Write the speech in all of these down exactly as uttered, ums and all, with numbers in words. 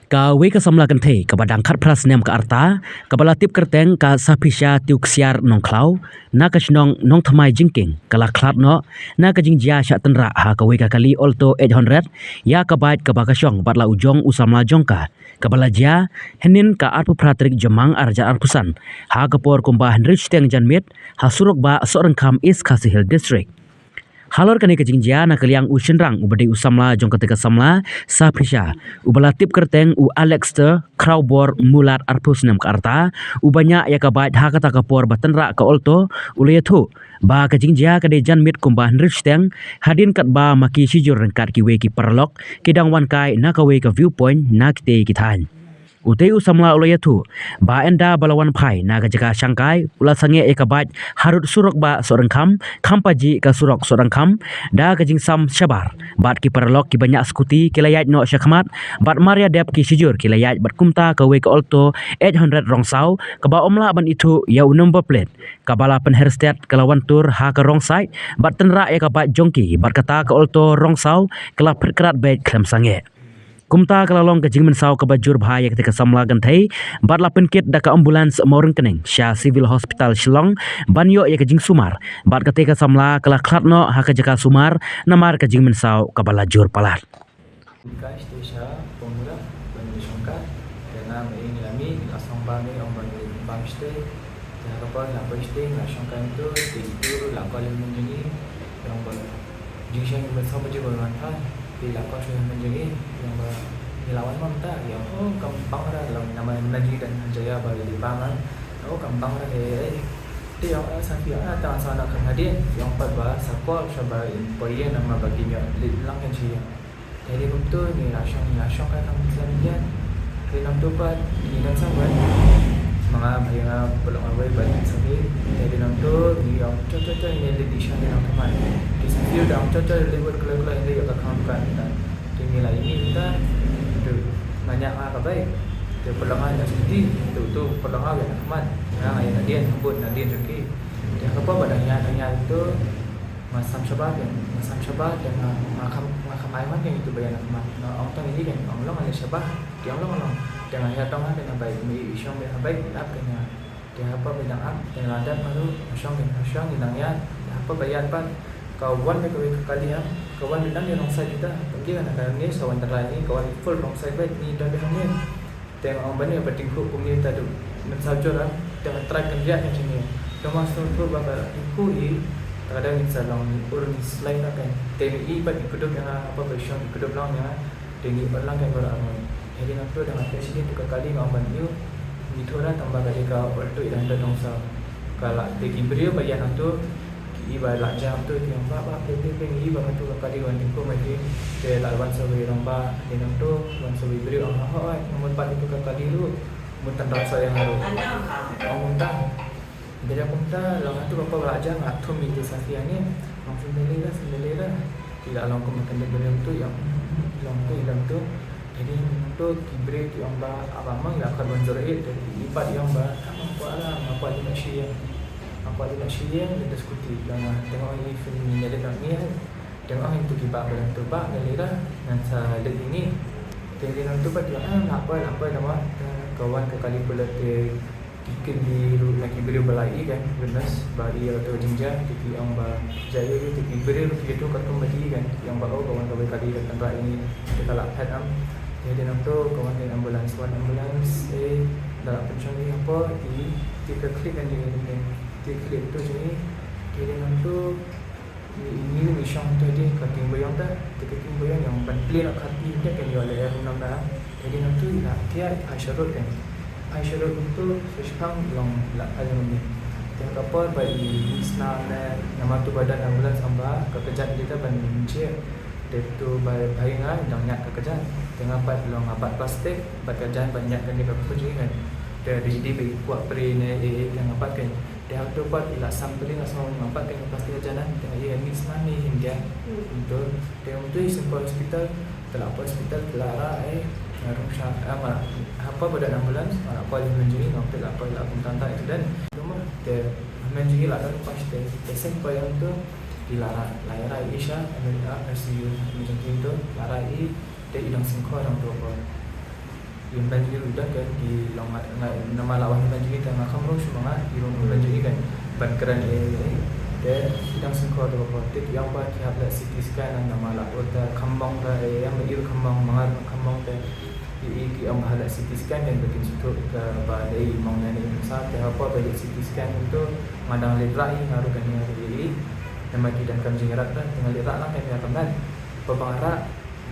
Kawei ka samla kynthei kaba dang khatphra snem ka rta, kaba la tip kyrteng ka Saphisha Tiew Ksiar Nongkhlaw, na ka shnong Nongthymmai Jingkieng, ka la khlad noh na ka jingjia shah tynrah ha kawei ka kali Alto eight hundred ïa ka bike kaba ka shong bad la u jong u samla jong ka, kaba la jia hynnin ka arphew phra tarik Jymmang arhajar arphew san, ha ka por kumba hynriew shiteng janmiet, ha surok bah Sohryngkham, East Khasi Hills District. Halor kane ka jingjia, na ka liang u shynrang uba dei u samla jong kata ka samla Saphisha, uba la tip kyrteng u Alexter Khrawbor Mulat, arphew snem ka rta, uba ñiah ïa ka bike ha kata ka por ba tynrah ka Alto, u la ïathuh ba ka jingjia ka dei janmiet kumba hynriew shiteng, hadien katba ma ki shijur ryngkat kiwei ki paralok ki dang wan kai na kawei ka viewpoint na kitei ki thaiñ. Utei u samla u la ïathuh ba ynda ba la wan phai na ka jaka shangkai, u la sangeh ïa ka bike harud surok bah Sohryngkham, kham pajih ka surok Sohryngkham, da ka jingsam shabar bad ki paralok kiba ñiah skuti ki la ïaid noh sha khmat, bad mar ïadep ki shijur ki la ïaid bad kumta kawei ka Alto eight hundred rong saw, kaba ym lah ban ithuh ïa u number plate, kaba la pynher stet, ka la wan tur ha ka wrong side bad tynrah ïa ka bike jong ki, bad kata ka Alto rong saw ka la pyrkhat beit khlem sangeh. Kumta ka la long ka jingmynsaw kaba jur bha ïa kata ka samla kynthei, bad la pynkit da ka ambulance Mawryngkneng sha Civil Hospital Shillong ban ïoh ïa ka jingsumar, bad kata ka samla ka la khlad noh ha ka jaka sumar namar ka jingmynsaw kaba la jur palat. Ka shisha pynmula ban shongkai, ka na me ing lami la song ba me ong ban bam shtei. Te ha ka por ngi la poi shatei, ngi la shongkai mynta, te itu ruh la call ïa hynmen jong ngi, ïa ong ba jingshong ngi mynsaw baje ba wan phai, te la call shuh ïa hynmen jong ngi, ïa ong ba ngi la wan ma mynta, ïa ong, oh, kam pang ra, la namar hynmen jong ngi dang jaya ba ïa dei bam, ah. Oh, kam pang ra, eh, eh. Te ïa ong, eh, sa phi ïa ong, ah, tang sa na kham hadien, ïa ong pat ba sa call shuwa ba in poi ïa namar ba kin ïoh leit lang kan shi ïa. Te dei kumto ngi la shong, ngi la shong ka kam Islam Indian. Te nangto pat ngi dang sam ban. Manga bhai nga pulok nga wei ban sam ni. Te dei nangto ngi ong cho cho cho ngi leit isha te nang thaman. Te sa fiu dang cho cho leit wad kloi kloi ngi ïoh ka kham dukan ta. Te ngi la ini ta. Te nga ñiah nga ka bai. Te pulok nga ñiah sendiri. Te uto pulok nga wei na khmat. Nga nga ïa na dien, bud na dien jong ki. Te ka pa ba dang ñiah, dang ñiah to. Nga sam shabar kan, nga sam shabar kan, nga, nga kham, nga kham ai wan kan itu ba ïa na khmat. Nga ong tang ini kan, ong long ale shabar, te ong long long. Te nga ïa tong kan, nga bai, mi i shong bai, bai ap kan nga. Te hapa bai dang ap, te la dap nga ruh, nga shong kan, nga shong kan dang ïa, te hapa bai ïa pat, ka wan bai kawei ka kali ha, ka wan bai dang ïa wrong side kita, pynjah kan ka ni, sa wan trai ni, ka wan full wrong side bai, ni dang bai ha ni. Te nga ong ba ni ba tyngkhuh kumne ta dei mynsaw jur ah. Te nga trai kynriah ka jingim. Te nga sngewthuh ba ka tyngkhuh i, ta ka dei ngin sa long ur ngin slai na kan. Te ngi i ba ngi kdup ïa nga, haba ba shong ngi kdup long ïa nga. Te ngi ur lang kan baroh arngut. Hynrei nangto da nga peit shisien tu ka kali nga ong ban ïoh. Ngi thoh ra tang ba ka dei ka Alto eight hundred dong sa. Ka la te ki briew ba ïa nangto. Ki i ba la jam tu ki ong ba ba pe pe pe ngi i ba ka tu ka kali wan tyngkhuh ma ki. Te la wan sa wei rong ba te nang tu wan sa wei briew ong ha ha ai mut pat tu ka kali ruh mut tang rap sa ïa nga ruh. Ong kumta. Te da kumta la nga tu ka pa la jam nga thum i tu sa ki ani. Ong sendele da sendele da. Ki la long kum ka dei briew tu ïa long tu ïa long tu. Jadi nangto ki briew ki ong ba aba mang ïa ka ban zero eight te ki pat ïa ong ba ka mang kwah la ma kwah ïa na shi ïa ma kwah ïa na shi ïa na da skuti ïa ma tengok ïa film ni ïa da ngi ïa tengok ïa tu ki ba ba tu ba na lira ngan sa leit ïa ngi. Te ri nangto ba ki ong ah na kwah na kwah na ma ka wan ka kali pula te Ki kyndiah ruh na ki briew ba la ïohi kan, witness ba ïohi ïa kato ka jingjia, te ki ong ba jia ïohi te ki briew ruh ki ïathuh katkum ba ki ïohi kan, ki ong ba oh ka wan kawei ka dei ka tynrah ïa ngi te ka la phet em. Te hadien nangto ka wan ka ambulance, wan ambulance eh da la pynshong ïa ngi hapoh ki, te ka khlieh kan jong ngi, te khlieh to jong ngi. Te hadien nangto Ngi, ngi, ngi shong te de ka king bayong ta, te ka king bayong ïa ban plie na kati te kan ïoh leh rum nam na. Te de nangtu ïa la thiah phai sharud kan. Phai sharud nangtu sa shipang long la phai long ni. Te ka por ba i sna ne namar tu ba don ambulance ong ba ka kjat de ta ban jia. Te tu ba bhai nga dang ñiah ka kjat. Te nga pat long nga bat plastik, bat ka jan ban ñiah kane ka khuj kan. Te de de ba i kwah pre ne e e te nga pat kan. Te hangto pat i la sam pdeng la sam nga pat ka plastik ka jan, te nga ïa mix ma ni India. Hmm. Hangto, te hangto i seng hospital, te la hospital, te la ra, eh, nga rung sha, eh, ma, hapa ba don ambulance, ma la pa ïa menjeri, nga te la pa la kum tanta accident. Cuma, te menjeri la don pas te, te seng pa hangto, i la ra, la ra i sha, I C U, emergency to, la ra i, te i dang seng ko dang to ko. Ban jingïaroh dang kan ki long nga, nga, namar la wan ban jingïaroh te nga kham rung shu ma nga ki rung ban jingïaroh kan ban kren ïa, ïa, ïa. Te ki dang sngewkhia te ba te ki ong ba ki hap leh C T scan namar la ur te kham mong te ïa, ïa, ma ïa kham mong, ma nga kham mong te ïa, ïa ki ong ba leh C T scan kan ba kin sngewthuh ka ba dei mong ne ne sa te haba ba ïa C T scan tu nga dang leit rah ïa nga ruh kan ïa ïa ïa. Namar ki dang kam jingïarap te nga leit rah lang kan ïa ka met. Ba ba nga rah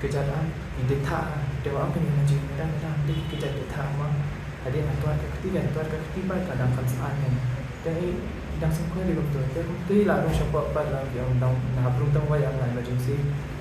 Ki kjat am, ki dei thah, te wa am pyn ïa ma jingmyntoi, mynta, mynta ki kjat dei thah ma. Hadien nga twad ka kti, nga twad ka kti pat ka dang kham sah ne. Te i dang sngewkhia dei kumto, te kumto i la rung shapoh pat la ki ong dang na hap rung tang wai am na emergency.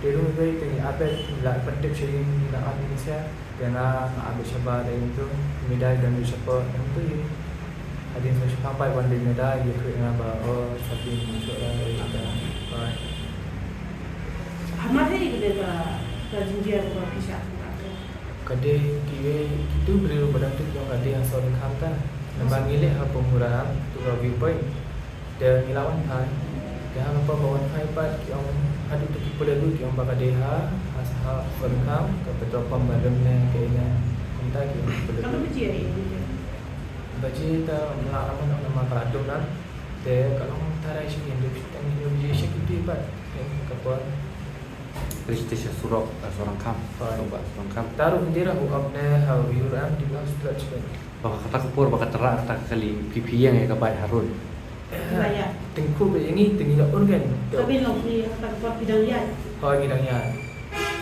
Te rung wai te ngi ap beit, la pyntip sha ïing, ngi la ap ïing sha, te nga, nga ap beit shabar dei kumto, midang dang dei shapoh, kumto i. Hadien sa shipang pat wan dei meda ïa khreh nga ba o sa phi mynshwa la ïa ka. Ba. Hamar hi ka dei ka, ka jingjia ba phi shah. Ka dei kiwei kitu briew ba dang tip jong ka dei ha Sohryngkham ta. Namar ngi leh ha Pumura tu ka viewpoint. Te ngi la wan phai. Te ha kaba ba wan phai pat ki ong haduh tu ki pule ruh ki ong ba ka dei ha, ha, ha Sohryngkham ka petrol pump ba rem ne ka ina. Kumta ki ong ki pule ruh. Ka dei ba ji ai. Ba ji ta mla ram namar ka la dum na. Te ka long tharai shi kin dei shi tang ïoh ji shi ki dei bad. Ka por. Police station surok, eh, Sohryngkham. Hoi. Surok ba Sohryngkham. Taruh ndira hu ap ne ha ur am di bang stretch kan. Ba kata ka por ba ka tara kata ka kali phi phi ïeng ïa ka bai harun. Ba ïa. Tengku ba ïeng i teng ïa ur kan. Ka bin long phi kata ka por phi dang ïa. Hoi ngi dang ïa.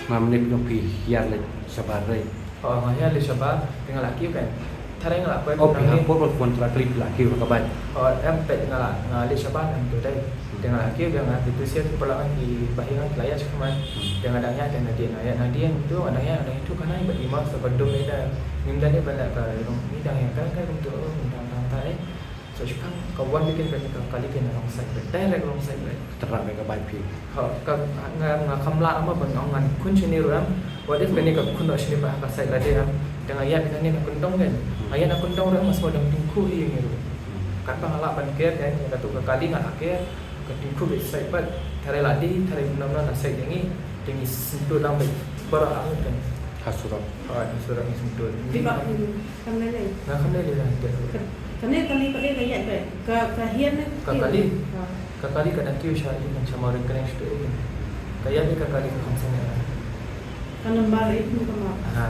Mam ne phi long phi ïa le shabar rei. Oh, nga ïa le shabar, te nga la kiew kan. Tharai nga la poi. Oh, phi hapor ba phone tra klik la kiew ka bai. Oh, em pet nga la, nga le shabar nang tu dai. Te nga la kiew nga tu tu siat pula kan ki bahi nga la ïa shikman. Te nga dang ïa te na dia nga ïa na dia tu, nga dang ïa, nga dang ïa tu kan ai ba ima sa ba dum ida. Ngim dang ïa ba la ka rong ni dang ïa kan kan tu, oh, dang dang tai. So, shipang ka wan weekend ka ka kali ka na wrong side, direct wrong side, right? Tara me ka bai phi. Ha, ka, nga, nga kham lah ama ban ong ngan khun shini ruh em. What if kane ka khun noh shini ba ha ka side lade em. Te nga ïa kane na kyndong kan. Nga ïa na kyndong ruh em, nga sngewdang tyngkhuh hi ngi ruh. Kat ba nga lah ban ker kan, ïa katu ka kali nga lah ker. Ka tyngkhuh bad side pat. Tharai lade, tharai kumno kumno na side ngi. Te ngi sngewthuh lang bad. Baroh arngut kan. Ha surok. Ha, ha surok ngi sngewthuh. Di ba, hmm, kam lei lei. Nga kam lei lei lah, ïa. Ka, kane kali pat ka ïa ka, ka, ka hian ne. Ka kali. Ha. Ka kali ka dang kiew sha i, nang sha Mawryngkneng sha tu i. Ka ïa ka kali ka kham sangeh. Ka nambar i pun ka ma. Ha.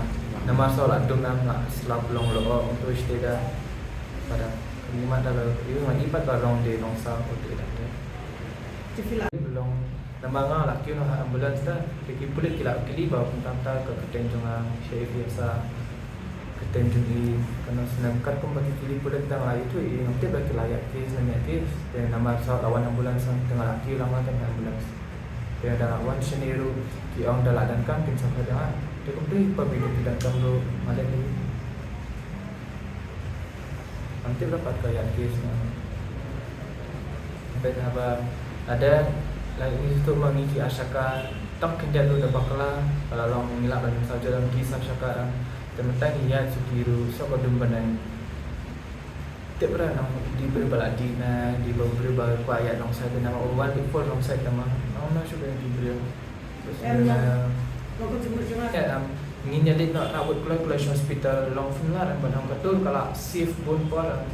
Nambar saw la dum nang la slap long lo, oh, tu shtei da. Pada. Kami mata la, i ma i pat ba long de long sa, oh, tu da. Te phi la. Long. Namar nga la kiew noh ha ambulance ta, te ki pulit ki la kylli ba kumta kumta ka kyrteng jong nga Sharif Yasa. Kyrteng jong i kano snem, katkum ba ki kylli pulit ta nga la ïathuh ïa i, ngam tip ba ki la ïa case ne ïa case. Te namar sa la wan ambulance te nga la kiew lang ha ambulance. Te da la wan shane ruh ki ong da la donkam kin sa phet ïa nga. Te kumta i pa biduk ki donkam ruh nga leh ïa i. Ngam tip la pat ka ïa case na. Bad haba lada la ngi tu ma ngi ki ASHA ka tang khyndiat ruh da bakla, la long ngi lah ban mynsaw jur ïa ki sap ASHA ka. Te mynta ngi ïa shu ki ruh sop ba dum bneng. Tip ra nang di briew ba la dih na, di ba briew ba kwah ïa nong sait na ma wan before nong sait na ma. Nong na shu ba di briew. Em, em, em, ngin ïa leit noh Rawut kloi kloi sha hospital long phin lah em ban ong ka dur ka la safe bun por em.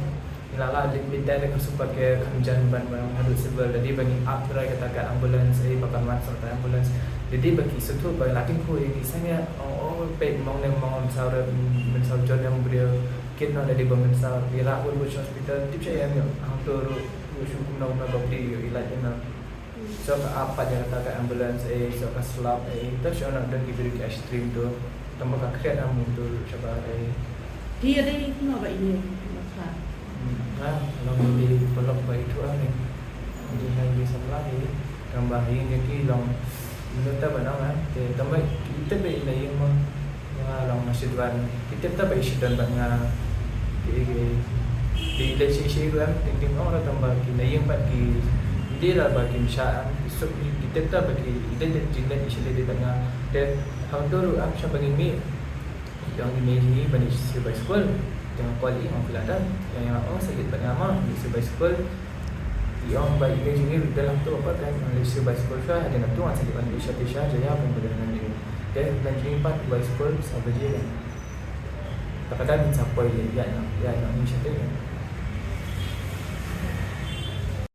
Ngi la lah leit beit direct ha super care kham jan ban ban ong haduh civil. Dei ba ngi ap trai kata ka ambulance, eh, ba kan wan sa kata ambulance. Dei ba ki sngewthuh ba la tyngkhuh ïa ngi sangeh ong, oh, peit mong ne mong saw re mynsaw jon em briew. Kit noh dei ba mynsaw ïa Rawut Hospital tip sha ïa ngi hangto ruh shu kumno kumno ba phi ïa i lait ïa na. Shuwa ka ap pat ïa kata ka ambulance, eh, shuwa ka slap, eh, to shuwa na don ki briew ki ice cream to. Tang ba ka khriat am to shabar, eh. Ki ïa dei kumno ba ine ba kha. Hmm, ah, long dei paralok ba itu am, eh. Dei hai dei samla, eh. Tang ba ine ki long. Mynta ba nang, eh. Te tang ba ite ba ine ïing mo. Nga long na Sidwan. Ki tip ta ba i Sidwan bad nga. Ki, ki, ki leh shi shi ruh em, ting ting ong ruh tang ba ki na ïing bad ki dei la ba ki msha em, ki suk ki, ki tip ta ba ki dei dei jin dei shi dei dei bad nga. Te hangto ruh em sha ba ngi mih. Ïa ngi mih ngi ban ïa shu bai skul. Te nga call i ong ki la dep. Ïa nga ong sa ïa bad nga ma ïa shu bai skul. Ïa ong ba ïa jingïa ruh dei lang tu ba kan ïa shu bai skul sha hadien tu ngan sa ïa ban ïa sha ti sha jaya ban bai ngan ïa. Te ngan ïa pat bai skul sa baje kan. Kata ka dei sa poi ïa, ïa, ïa, ïa, ïa,